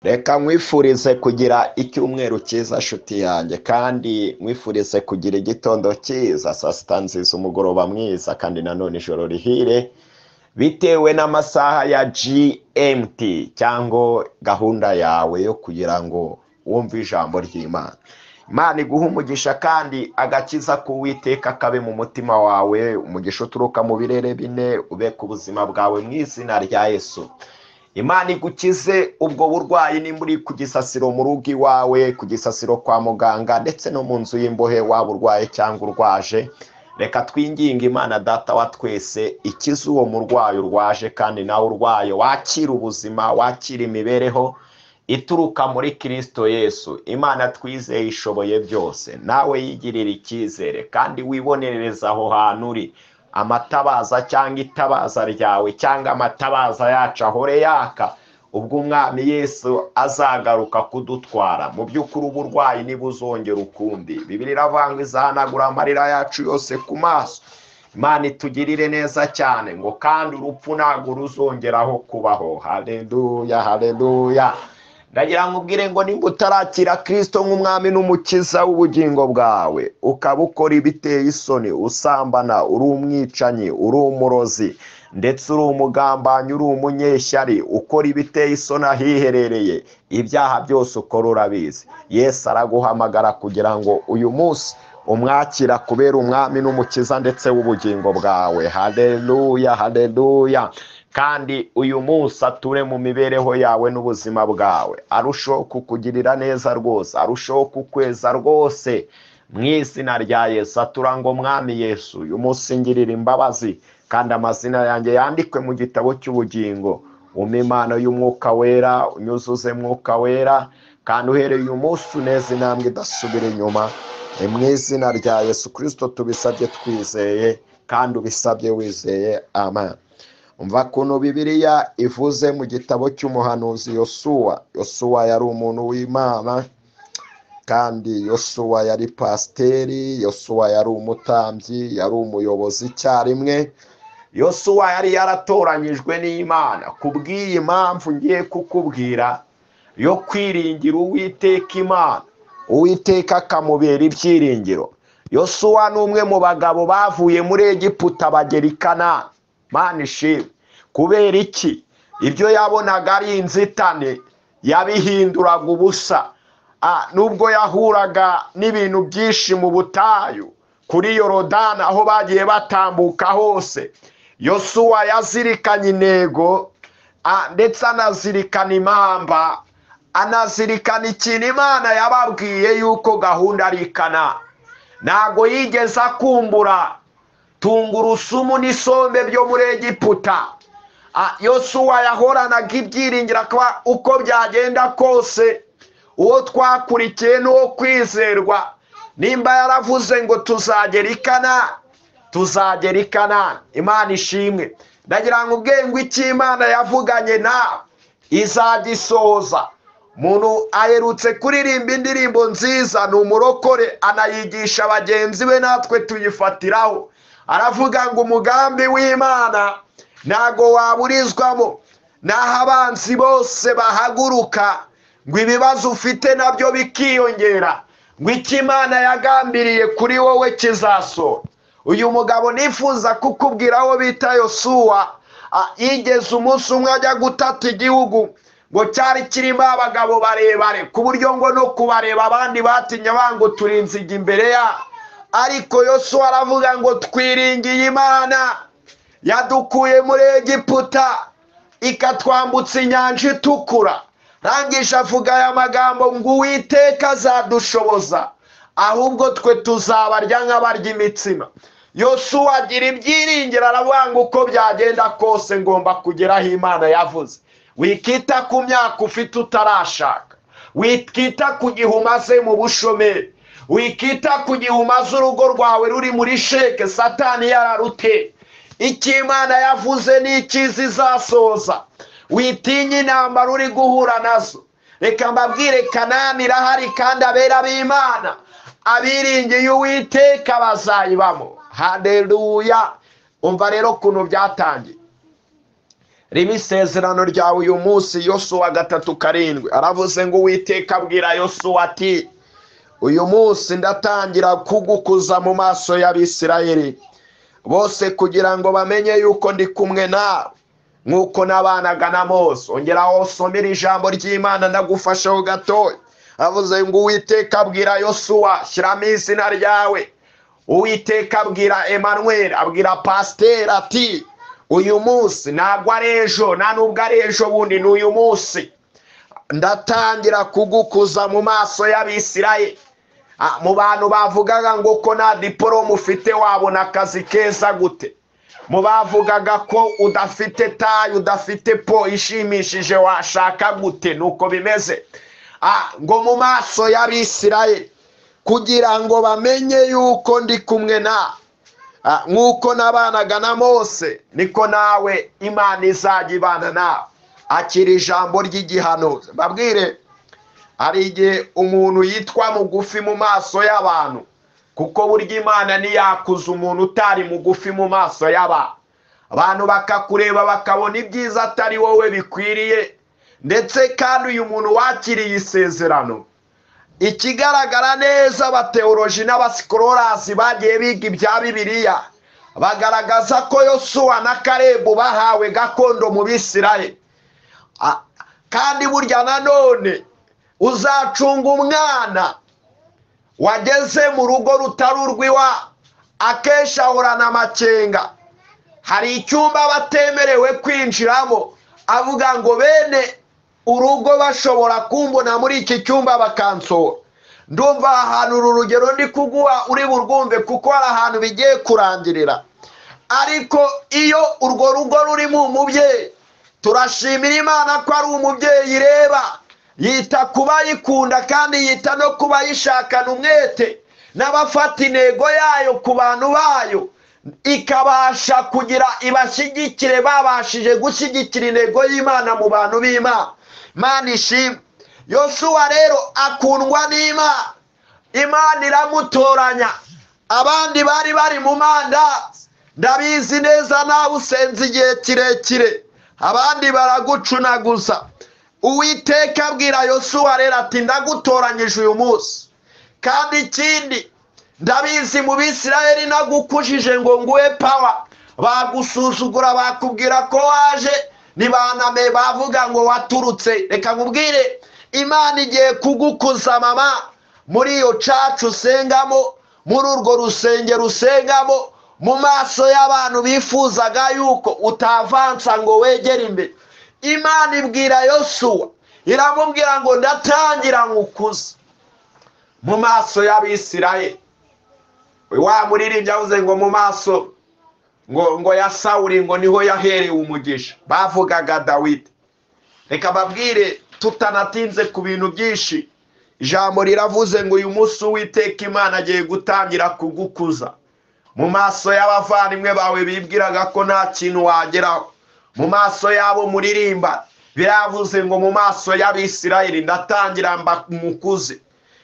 Reka nkwifurize kugira icyumweru cyiza nshuti yanjye, kandi nkwifurize kugira igitondo cyiza, saa sita nziza, umugoroba mwiza, kandi nanone ijoro rihire, bitewe n'amasaha ya GMT cyangwa gahunda yawe yo kugira ngo wumve ijambo ry'Imana. Imana iguha umugisha kandi agakiza k'Uwiteka kabe mu mutima wawe, umugisha uturuka mu birere bine ube ku buzima bwawe mu izina rya Yesu. Imana igukize ubwo burwayi nimba uri ku gisasiro mu rugo iwawe, ku gisasiro kwa muganga, ndetse no mu nzu y'imbohe, waba urwaye cyangwa urwaje. Reka twinginge Imana Data wa twese ikize uwo murwayi urwaje, kandi nawe urwaye wakira ubuzima, wakira imibereho ituruka muri Kristo Yesu. Imana twizeye ishoboye byose, nawe yigirira icyizere kandi wibonerereza aho hantu uri. Amatabaza cyangwa itabaza ryawe cyangwa amatabaza yacu ahore yaka ubwo Umwami Yesu azagaruka kudutwara. Mu by'ukuri uburwayi ntibuzongera ukundi. Bibiliya iravuga ngo izahanagura amarira yacu yose ku maso. Imana itugirire neza cyane, ngo kandi urupfu ntabwo ruzongeraho kubaho. Haleluya, haleluya. Ndagira ngo ubwire ngo nimba utarakira Kristo nk'umwami n'umukiza w'ubugingo bwawe, ukaba ukora ibiteye isoni, usambana, uri umwicanyi, uri umurozi, ndetse uri umugambanyi, uri umunyeshyari, ukora ibiteye isoni ahiherereye, ibyaha byose ukora urabizi, Yesu araguhamagara kugira ngo uyu munsi umwakira kubera umwami n'umukiza ndetse w'ubugingo bwawe. Haleluya, haleluya. Kandi uyu munsi ature mu mibereho yawe n'ubuzima bwawe, arushaho kukugirira neza rwose, arushaho kukweza rwose mu izina rya Yesu. Atura ngo Mwami Yesu, uyu munsi ngirira imbabazi, kandi amazina yanjye yandikwe mu gitabo cy'ubugingo. Umpe impano y'umwuka wera, unyuzuze mwuka wera, kandi uhereye uyu munsi uneze intambwe idasubira inyuma. Ni mu izina rya Yesu Kristo tubisabye twizeye, kandi ubisabye wizeye. Amen. Umva kuntu Bibiliya ivuze mu gitabo cy'umuhanuzi Yosuwa. Yosuwa yari umuntu w'Imana, kandi Yosuwa yari pasiteri, Yosuwa yari umutambyi, yari umuyobozi icyarimwe. Yosuwa yari yaratoranyijwe n'Imana. Kubw'iyi mpamvu ngiye kukubwira yo kwiringira Uwiteka Imana, Uwiteka akamubera ibyiringiro. Yosuwa ni umwe mu bagabo bavuye muri Egiputa bagera i Kanani. Mana ishimwe. Kubera iki? Ibyo yabonaga ari inzitane yabihinduraga ubusa. Nubwo yahuraga n'ibintu byinshi mu butayu kuri Yorodani aho bagiye batambuka hose, Yosuwa yazirikanye intego, ndetse anazirikana impamba, anazirikana ikintu Imana yababwiye yuko gahunda ari Kanani. Ntago yigeze akumbura tungurusumu n'isombe byo muri Egiputa. Yosuwa yahoranaga ibyiringiro uko byagenda kose, uwo twakurikiye n'uwo kwizerwa. Nimba yaravuze ngo tuzagera i Kanani, tuzagera i Kanani. Imana ishimwe. Ndagira ngo ubwenge icyo Imana yavuganye nawe izagisohoza. Umuntu aherutse kuririmba indirimbo nziza, ni umurokore, anayigisha bagenzi be, natwe tuyifatiraho. Aravuga ngo umugambi w'Imana ntago waburizwamo, naho abanzi bose bahaguruka, ngo ibibazo ufite nabyo bikiyongera, ngo icyo Imana yagambiriye kuri wowe kizasohora. Uyu mugabo nifuza kukubwira aho bita Yosuwa, yigeze umunsi umwe ajya gutata igihugu, ngo cyari kirimo abagabo barebare ku buryo ngo no kubareba abandi batinya banga turi inzige imbere ya. Ariko Yosuwa aravuga ngo twiringiye Imana yadukuye muri Egiputa ikatwambutsa inyanja itukura. Rangije avuga aya magambo ngo Uwiteka azadushoboza, ahubwo twe tuzabarya nk'abarya imitsima. Yosuwa agira ibyiringiro, aravuga ngo uko byagenda kose ngomba kugeraho Imana yavuze. Wikita ku myaka ufite utarashaka, wikita ku gihe umaze mu bushomeri, wikita ku gihe umaze urugo rwawe ruri muri sheke Satani yararute. Icyo Imana yavuze ni icyiza izasohoza. Witinya intambara uri guhura nazo. Reka mbabwire, Kanani irahari, kandi abera b'Imana abiringiye Uwiteka bazayibamo. Haleluya. Umva rero ukuntu byatangiye. Riba isezerano ryawe uyu munsi. Yosuwa 3:7 aravuze ngo Uwiteka abwira Yosuwa ati uyu munsi ndatangira kugukuza mu maso y'Abisirayeli bose, kugira ngo bamenye yuko ndi kumwe nawe nk'uko nabanaga na Mose. Ongera usomere ijambo ry'Imana, ndagufashaho gatoya. Avuze ngo Uwiteka abwira Yosuwa, shyiramo izina ryawe. Uwiteka abwira Emmanuel, abwira pasiteri ati uyu munsi ntabwo ari ejo, nta nubwo ari ejo bundi, ni uyu munsi ndatangira kugukuza mu maso y'Abisirayeli. Mu bantu bavugaga ngo ko nta diporome ufite wabona akazi keza gute, mu bavugaga ko udafite tayi, udafite po ishimishije washaka gute, nuko bimeze. Ngo mu maso y'Abisirayeli kugira ngo bamenye yuko ndi kumwe na nk'uko nabanaga na Mose, niko nawe Imana izajya ibana nawe. Akira ijambo ry'igihano. Babwire, hari igihe umuntu yitwa mugufi mu maso y'abantu, kuko burya Imana ntiyakuza umuntu utari mugufi mu maso y'abantu. Abantu bakakureba bakabona ibyiza atari wowe bikwiriye. Ndetse kandi uyu muntu wakiriye isezerano, ikigaragara neza abateoloji n'abasikororasi bagiye biga ibya Bibiliya bagaragaza ko Yosuwa na Kalebu bahawe gakondo mu Bisirayeli. Kandi burya nanone uzacunga umwana wageze mu rugo rutari urw'iwa, akenshi ahorana amakenga. Hari icyumba batemerewe kwinjiramo, avuga ngo bene urugo bashobora kumbona muri iki cyumba bakansora. Ndumva ahantu uru rugero ndi kuguha uri burwumve, kuko hari ahantu bigiye kurangirira. Ariko iyo urwo rugo rurimo umubyeyi, turashimira Imana ko ari umubyeyi ireba, yita ku bayikunda kandi yita no ku bayishakana umwete n'abafata intego yayo ku bantu bayo, ikabasha kugira ibashyigikire babashije gushyigikira intego y'Imana mu bantu b'Imana. Imana ishimwe. Yosuwa rero akundwa n'Imana, Imana iramutoranya. Abandi bari bari mu mandazi, ndabizi neza nawe usenze igihe kirekire, abandi baragucunaguza. Uwiteka abwira Yosuwa rero ati ndagutoranyije uyu munsi, kandi ikindi ndabizi mu Bisirayeli nagukujije ngo nguhe pawa, bagusuzugura bakubwira ko waje, nibaname bavuga ngo waturutse. Reka nkubwire, Imana igiye kugukuza mama muri iyo cacu usengamo, muri urwo rusengero usengamo, mu maso y'abantu bifuzaga yuko utavansa ngo wegere imbere. Imana ibwira Yosuwa, iramubwira ngo ndatangira nkukuze mu maso y'Abisirayeli. Wa muririmbyi yavuze ngo mu maso ngo ya Sawuli ngo niho yaherewe umugisha, bavugaga Dawidi. Reka babwire tutanatinze ku bintu byinshi, ijambo riravuze ngo uyu munsi Uwiteka Imana agiye gutangira kugukuza mu maso y'abavandimwe bawe bibwiraga ko nta kintu wageraho, mu maso yabo muririmba. Biravuze ngo mu maso y'Abisirayeli ndatangira mbamukuze.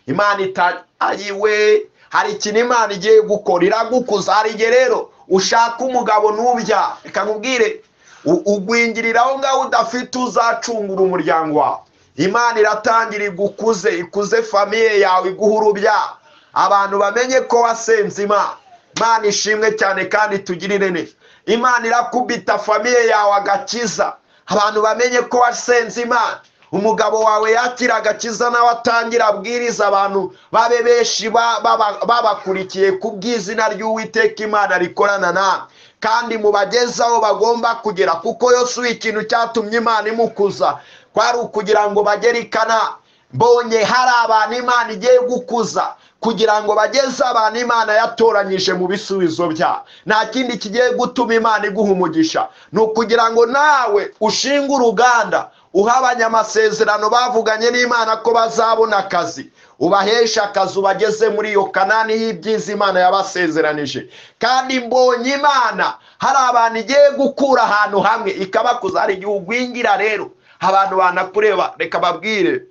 Imana itayiwe, hari ikintu Imana igiye gukora, iragukuza. Hari igihe rero ushaka umugabo nubya, reka nkubwire, ugwingirira aho ngaho udafite uzacungura umuryango wawe. Imana iratangira igukuze, ikuze famiye yawe, iguhe urubyaro, abantu bamenye ko wasenze Imana. Imana ishimwe cyane kandi tugirire neza. Imana irakubita famiye yawe agakiza, abantu bamenye ko wasenze Imana. Umugabo wawe yakira agakiza nawe atangira abwiriza abantu babe benshi babakurikiye ku bw'izina ry'Uwiteka Imana rikorana nawe, kandi mubagezaho bagomba kugera. Kuko Yosuwa ikintu cyatumye Imana imukuza kwari ukugira ngo bagere i Kanani. Mbonye hari abantu Imana igiye gukuza kugira ngo bageze abantu Imana yatoranyije mu bisubizo bya. Nta kindi kigiye gutuma Imana iguha umugisha, ni ukugira ngo nawe ushinge uruganda, uha abanyamasezerano bavuganye n'Imana ko bazabona akazi, ubahesha akazi, ubageze muri iyo Kanani y'ibyiza Imana yabasezeranije. Kandi mbonye Imana hari abantu igiye gukura ahantu hamwe ikabakuza. Hari igihe ugwingira rero abantu banakureba. Reka babwire,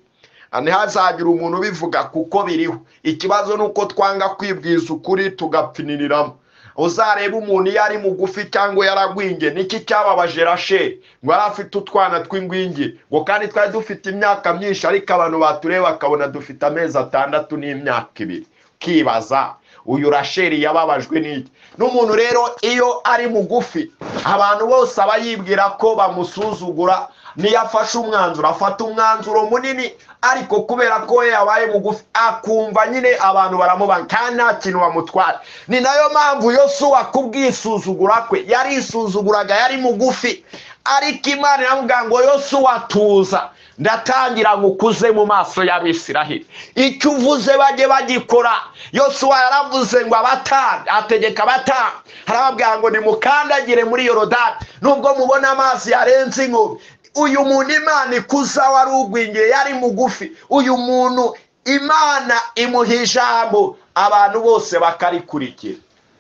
ntihazagira umuntu ubivuga kuko biriho. Ikibazo ni uko twanga kwibwiza ukuri tugapfiniriramo. Uzareba umuntu iyo ari mugufi cyangwa yaragwinge. Niki cyababaje Rasheli? Ngo yari afite utwana tw'ingwingi, ngo kandi twari dufite imyaka myinshi, ariko abantu batureba bakabona dufite amezi 6 n'imyaka 2. Kibaza uyu Rasheli yababajwe n'iki? N'umuntu rero iyo ari mugufi abantu bose aba yibwira ko bamusuzugura. Niyo afashe umwanzuro afata umwanzuro munini, ariko kubera ko yabaye mugufi akumva nyine abantu baramubanga kandi nta kintu bamutwara. Ni nayo mpamvu Yosuwa kubwisuzugura kwe yarisuzuguraga, yari mugufi, ariko Imana iramubwira ngo Yosuwa tuza, ndatangira ngukuze mu maso y'Abisiraheli, icyo uvuze bajye bagikora. Yosuwa yaravuze ngo abatambyi, ategeka abatambyi, arababwira ngo nimukandagire muri Yorodani nubwo mubona amazi yarenze inkombe. Uyu muntu Imana ikuza wari ugwingiye, yari mugufi, uyu muntu Imana imuha ijambo abantu bose bakarikurikira.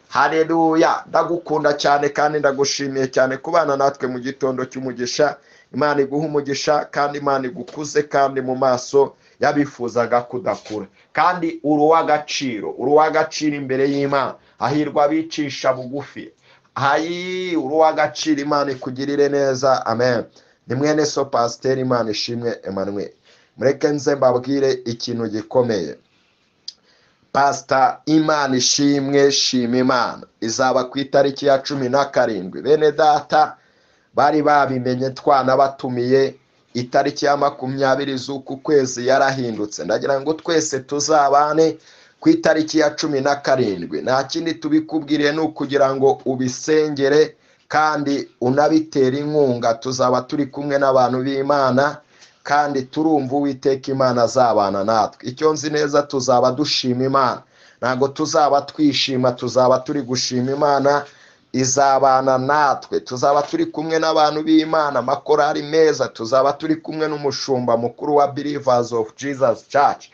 Haleluya! Ndagukunda cyane kandi ndagushimiye cyane kubana natwe mu gitondo cy'umugisha. Imana iguha umugisha kandi Imana igukuze kandi mu maso yabifuzaga kudakura. Kandi uri uw'agaciro, uri uw'agaciro imbere y'Imana. Hahirwa abicisha bugufi. Hayi, uri uw'agaciro, Imana ikugirire neza. Amen. Ni mwene so Pasiteri Imana ishimwe Emmanuel. Mureke nze mbabwire ikintu gikomeye. Pastor Imana ishimwe shima Imana izaba ku itariki ya 17. Bene data bari babimenye twanabatumiye, itariki ya 20 z'uku kwezi yarahindutse. Ndagira ngo twese tuzabane ku itariki ya 17. Nta kindi tubikubwiriye ni ukugira ngo ubisengere kandi unabitera inkunga. Tuzaba turi kumwe n'abantu b'Imana kandi turumva Uwiteka Imana azabana natwe. Icyo nzi neza tuzaba dushima Imana, ntabwo tuzaba twishima, tuzaba turi gushima Imana izabana natwe. Tuzaba turi kumwe n'abantu b'Imana, amakorari meza, tuzaba turi kumwe n'umushumba mukuru wa Believers of Jesus Church.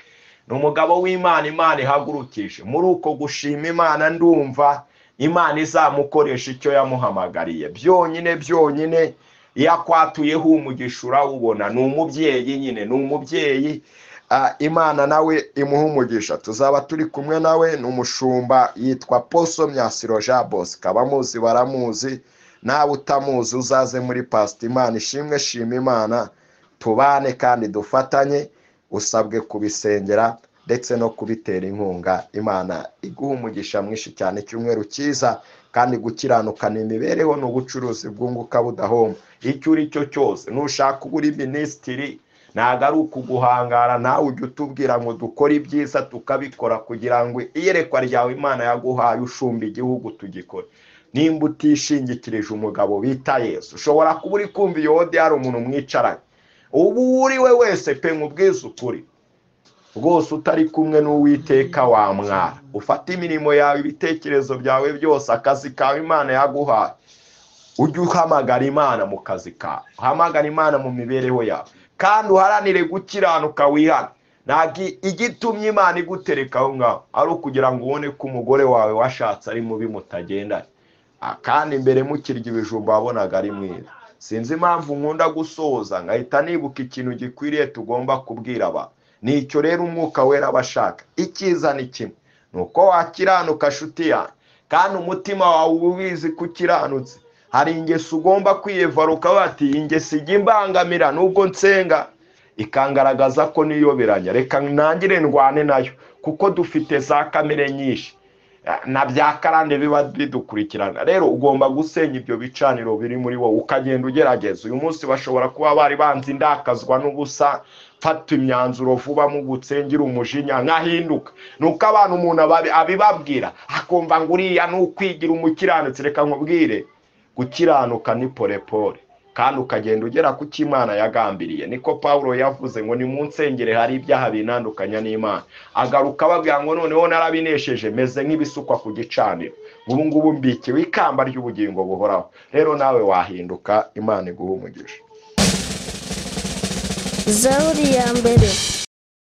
Ni umugabo w'Imana Imana ihagurukije. Muri uko gushima Imana ndumva Imana izamukoresha icyo yamuhamagariye. Byonyine byonyine iyo akwatuyeho umugisha urawubona. Ni umubyeyi nyine, ni umubyeyi. Imana nawe imuha umugisha. Tuzaba turi kumwe nawe. Ni umushumba yitwa Poso Myasiro Jean Bosco. Abamuzi baramuzi, nawe utamuzi uzaze muri Pastor Imana ishimwe shima Imana, tubane kandi dufatanye. Usabwe kubisengera ndetse no kubitera inkunga. Imana iguha umugisha mwinshi cyane. Icyumweru cyiza kandi gukiranuka ni imibereho n'ubucuruzi bwunguka budahomba. Icyo uri cyo cyose, nushaka uri minisitiri ntabwo ari ukuguhangara, nawe ujya utubwira ngo dukore ibyiza tukabikora kugira ngo iyerekwa ryawe Imana yaguhaye ushumba igihugu tugikore. Nimba utishingikirije umugabo bita Yesu, ushobora kuba uri kumva iyo odi hari umuntu mwicaranye, ubu uri we wese pe, nkubwize ukuri rwose, utari kumwe n'Uwiteka wamwara. Ufate imirimo yawe, ibitekerezo byawe byose, akazi kawe Imana yaguhaye, ujye uhamagara Imana mu kazi kawe, uhamagara Imana mu mibereho yawe, kandi uharanire gukiranuka wihane. Ntabwo igitumye Imana igutereka aho ngaho ari ukugira ngo ubone ko umugore wawe washatse ari mubi mutagendanye, kandi mbere mukirya ibijumba wabonaga ari mwiza. Sinzi impamvu nkunda gusoza nkahita nibuka ikintu gikwiriye tugomba kubwira abantu. Nicyo rero Umwuka Wera abashaka. Icyiza ni kimwe, nuko wakiranuka shuti yanjye, kandi umutima wawe ubizi ko ukiranutse. Hari ingeso ugomba kwiyevaruka bati ingeso ijya imbangamira nubwo nsenga ikangaragaza ko niyoberanya, reka ntangire ndwane nayo, kuko dufite za kamere nyinshi na bya karande biba bidukurikirana. Rero ugomba gusenya ibyo bicaniro biri muri wowe, ukagenda ugerageza. Uyu munsi bashobora kuba bari banzi ndakazwa n'ubusa, fata imyanzuro vuba mu gutsengera umujinya nkahinduka. Nuko abantu umuntu abibabwira akumva ngo uriya ni ukwigira umukiranutsi. Reka nkubwire, gukiranuka ni pole pole, kandi ukagenda ugera ku cyo Imana yagambiriye. Niko Paulo yavuze ngo nimunsengere hari ibyaha binandukanya n'Imana. Agaruka ababwira ngo noneho narabinesheje, meze nk'ibisukwa ku gicaniro, ubu ngubu mbikiwe ikamba ry'ubugingo buhoraho. Rero nawe wahinduka, Imana iguha umugisha. Zaburi ya mbere.